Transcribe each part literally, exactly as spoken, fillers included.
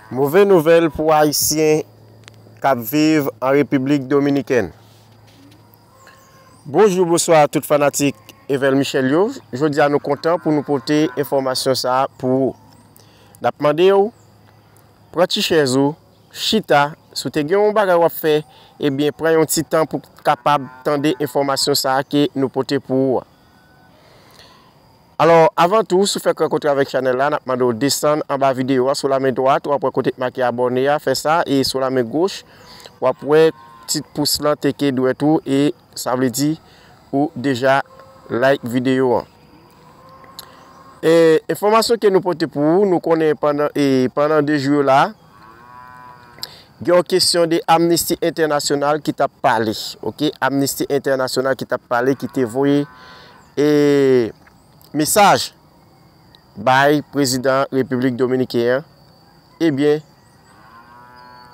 Move nouvèl pou Ayisyen k ap viv an Repiblik Dominikèn. Bonjou, bonswa tout fanatik Evel Michel yo. Jodi a nou kontan pou nou pote enfòmasyon sa a pou ou. N ap mande w, pran ti chèz ou, chita, si w te gen yon bagay w ap fè, ebyen pran yon ti tan pou w kapab tande enfòmasyon sa a ke nou pote pou ou a. Alò, avan tou, si w fèk rankontre avèk chanèl la, n ap mande w desann anba videyo a, sou lamen dwat, w ap wè kote k make abòne a, fè sa, e sou lamen goch, w ap wè ti pous lan teke dwèt ou, e sa vle di ou deja like videyo an. E enfòmasyon ke nou pote pou ou, nou konnen pandan, e pandan de jou yo la, gen yon kesyon de Amnesty International ki t ap pale, oke? Amnesty International ki t ap pale, ki te voye, e, mesaj bay prezidan Repiblik Dominiken an, ebyen,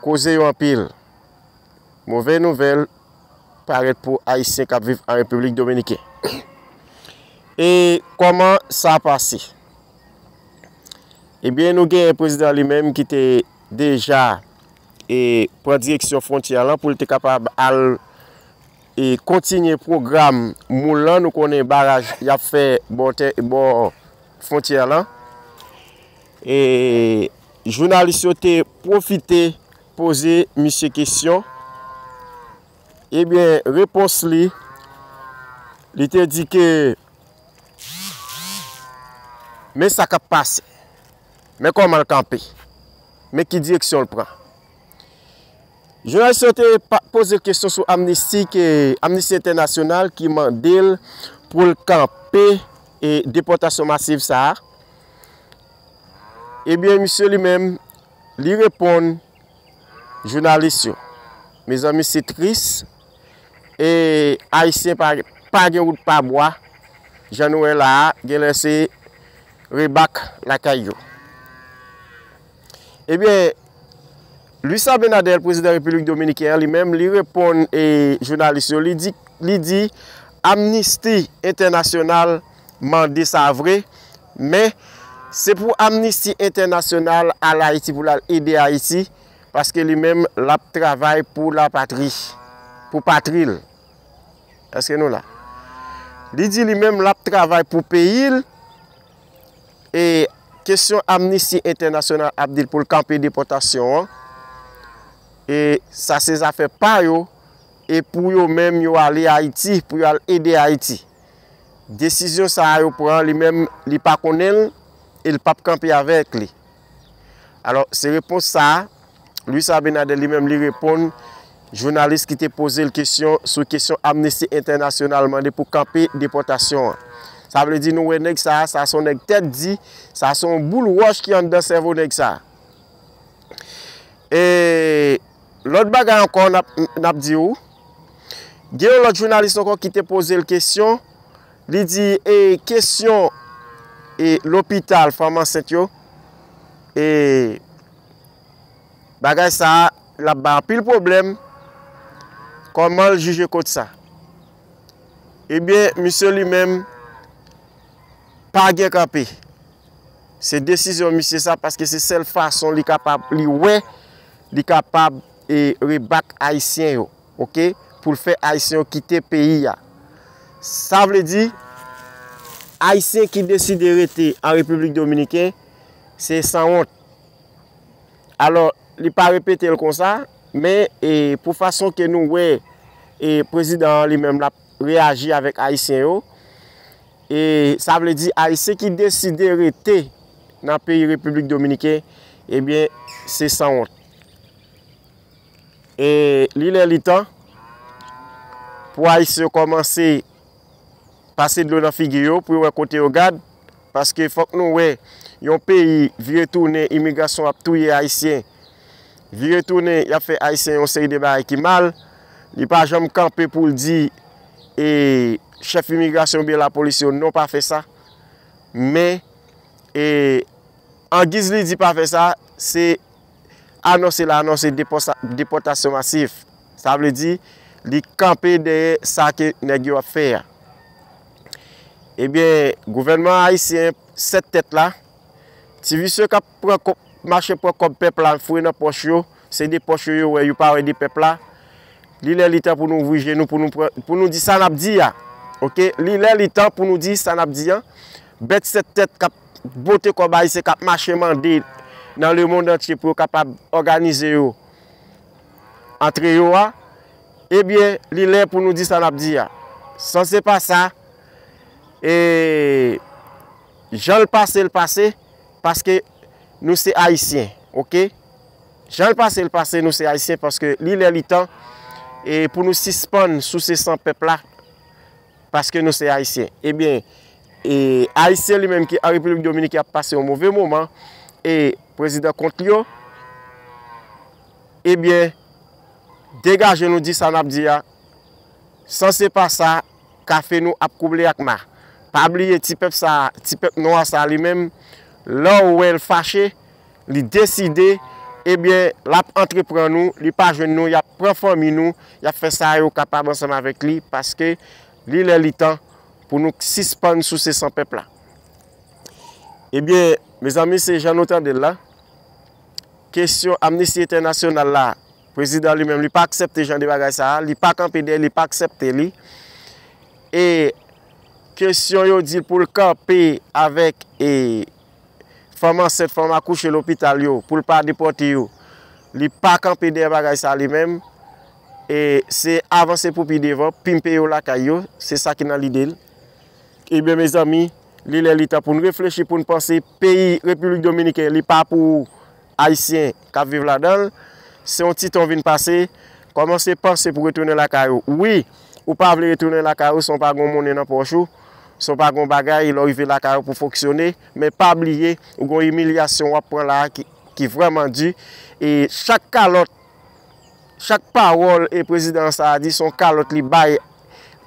koze yo anpil. Move nouvèl parèt pou Ayisyen k ap viv an Repiblik Dominiken. E kòman sa pase? Ebyen, nou genyen prezidan li menm ki te deja, e, pran direksyon fwontyè lan pou l te kapab al, e, kontinye pwogram moul lan. Nou konnen baraj y ap fè bò tè, bò fwontyè lan. E jounalis yo te pwofite poze misye kesyon. Ebyen, repons li, li te di ke men sa k ap pase, men kòman l kanpe, men ki direksyon l pran. Jounalis yo te pa-, poze l kesyon sou Amnesty, ke Amnesty International ki mande l pou l kanpe, e, depòtasyon masiv sa a. Ebyen, misye li menm, li reponn jounalis yo. Mezanmi, se tris. E Ayisyen pa, pa gen wout pa bwa. Jan nou wè la a, genlè se rebak lakay yo. Ebyen, Luis Abinader, prezidan Repiblik Dominiken an, li menm, li reponn, e, jounalis yo, li di, li di Amnesty International mande sa vre, men se pou Amnesty International al Ayiti pou l al ede Ayiti, paske li menm, l ap travay pou lapatri, pou patri l. Èske nou la? Li di li menm, l ap travay pou peyi l, e kesyon Amnesty International ap di l pou l kanpe depòtasyon an, e sa se zafè pa yo, e pou yo menm yo ale Ayiti, pou yo al ede Ayiti. Desizyon sa a yo pran, li menm, li pa konnen l, e l p ap kanpe avèk li. Alò, se repons sa a, Luis Abinader li menm, li reponn jounalis ki te poze l kesyon sou kesyon Amnesty International mande pou kanpe depòtasyon an. Sa vle di, nou wè nèg sa a, sa se yon nèg tèt di, sa se yon boul wòch ki anndan sèvo nèg sa a. E lòt bagay ankò, n ap, n ap di w, gen yon lòt jounalis ankò ki te poze l kesyon, li di, e, kesyon, e, lopital fanm ansent yo, e, bagay sa a, l ap bay anpil pwoblèm, kòman l jije kot sa? Ebyen, misye li menm pa gen kanpe. Se desizyon misye sa, paske se sèl fason li kapab, li wè, li kapab, e, rebak Ayisyen yo, oke? Pou l fè Ayisyen yo kite peyi a. Sa vle di, Ayisyen ki deside rete an Repiblik Dominiken, se sanwont. Alò, li pa repete l konsa, men, e, pou fason ke nou wè, e, prezidan an li menm l ap reyaji avèk Ayisyen yo, e, sa vle di Ayisyen ki deside rete nan peyi Repiblik Dominiken, ebyen, se sanwont. E li lè li tan pou Ayisyen yo kòmanse pase dlo nan figi yo pou yo wè kote yo gad, paske fòk nou wè yon peyi vire tounen, imigrasyon ap touye Ayisyen, vire tounen, y ap fè Ayisyen yon seri de bagay ki mal, li pa janm kanpe pou l di, e, chèf imigrasyon oubyen lapolis yo, non, pa fè sa. Men, e, angiz li di pa fè sa, se anonse l anonse depòsa-, depòtasyon masif. Sa vle di, li kanpe dèyè sa ke nèg yo ap fè a. Ebyen, gouvènman ayisyen sèt tèt la, ti visye k ap pran ko-, mache pran kòb pèp la, foure nan pòch yo, se de pòch yo yo wè, yo pa wè de pèp la. Li lè li tan pou nou ouvri je nou, pou nou pran, pou nou di sa n ap di a. Oke? Li lè li tan pou nou di sa n ap di a. Bèt sèt tèt k ap bote kòb ayisyen, k ap mache mande nan lemonn antye pou yo kapab òganize yo antre yo a. Ebyen, li lè pou nou di sa n ap di a. San se pa sa, e, jan l pase, l pase, paske nou se ayisyen, oke? Jan l pase, l pase, nou se ayisyen, paske li lè li tan, e, pou nou sispann souse san pèp la, paske nou se ayisyen. Ebyen, e, ayisyen li menm ki an Repiblik Dominikèn ap pase yon move moman, e prezidan kont li yo, ebyen, degaje nou di sa n ap di a. San se pa sa, kafe nou ap kouble ak ma. Pa bliye ti pèp sa, ti pèp nwa sa li menm, lè w wè l fache, li deside, ebyen, l ap antreprann nou, li pa jwenn nou, y ap pran fanmi nou, y ap fè sa yo kapab ansanm avèk li, paske li lè li tan pou nou sispann souse san pèp la. Ebyen, mezanmi, se jan nou tande l la. Kesyon amnisti entènasyonal la, prezidan li menm, li pa aksepte jan de bagay sa a, li pa kanpe dèyè, li pa aksepte li. E kesyon yo di l pou l kanpe avèk, e, fanm ansent, fanm akouche lopital yo, pou l pa depòte yo, li pa kanpe dèyè bagay sa a li menm. E se avanse pou pi devan, pimpe yo lakay yo, se sa ki nan lide l. Ebyen, mezanmi, li lè li tan pou n reflechi, pou n panse peyi Repiblik Dominikèn, li pa pou Ayisyen k ap viv ladan l. Se yon ti tan w vin pase, kòmanse panse pou retounen lakay ou. Wi, ou pa vle retounen lakay ou san w pa gen yon monnen nan pòch ou, san w pa gen yon bagay, lè w rive lakay ou pou fonksyone, men pa bliye, ou gen yon imilyasyon w ap pran la a ki, ki vrèman di. E chak kalòt, chak pawòl e prezidan sa a di, se yon kalòt li bay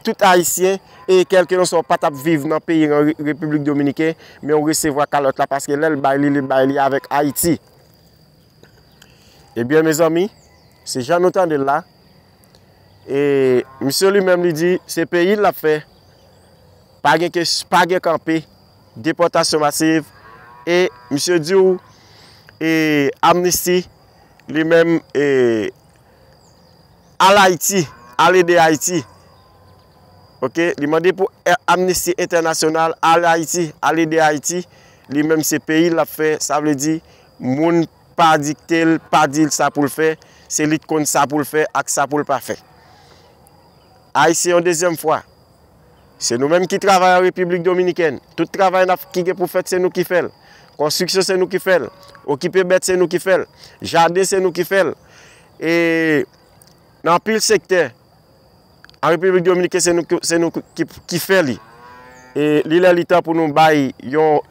tout Ayisyen, e kèlkelanswa w pa t ap viv nan peyi an, Re-, Repiblik Dominikèn, men w resevwa kalòt la, paske lè l bay li, li bay li avèk Ayiti. Ebyen, mezanmi, se jan nou tande l la. E misye li menm, li di se peyi l l ap fè. Pa gen kes-, pa gen kanpe. Depòtasyon masiv. E misye di w, e, amnisti, li menm, e, al Ayiti, al ede Ayiti. Oke? Li mande pou, e, amnisti entènasyonal, al Ayiti, al ede Ayiti. Li menm se peyi l ap fè, sa vle di moun pa dikte l, pa di l sa pou l fè, se li k konn sa pou l fè ak sa pou l pa fè. Ayisyen yon dezyèm fwa. Se nou menm ki travay an Repiblik Dominikèn. Tout travay n ap, ki gen pou fèt, se nou ki fè l. Konstriksyon, se nou ki fè l. Okipe bèt, se nou ki fè l. Jaden, se nou ki fè l. E nan anpil sektè, an Repiblik Dominikèn, se nou ki, se nou ki, ki fè li. E li lè li tan pou nou bay yon,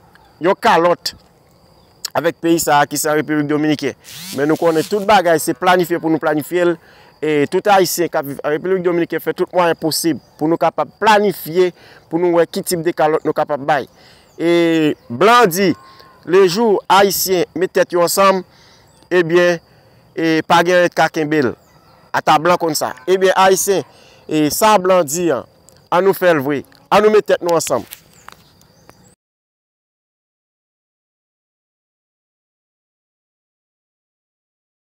yon kalòt avèk peyi sa a ki se an Repiblik Dominikèn. Men nou konnen tout bagay se planifye pou nou planifye l. E tout Ayisyen k ap viv an Repiblik Dominikèn fè tout mwayen posib pou nou kapab planifye, pou nou wè ki tip de kalòt nou kapab bay. E blan di, lejou Ayisyen met tèt yo ansanm, ebyen, e pa gen anyen k ka kenbe l. Ata blan konn sa. Ebyen, Ayisyen, e sa blan di an, ann nou fè l vre. Ann nou met tèt nou ansanm.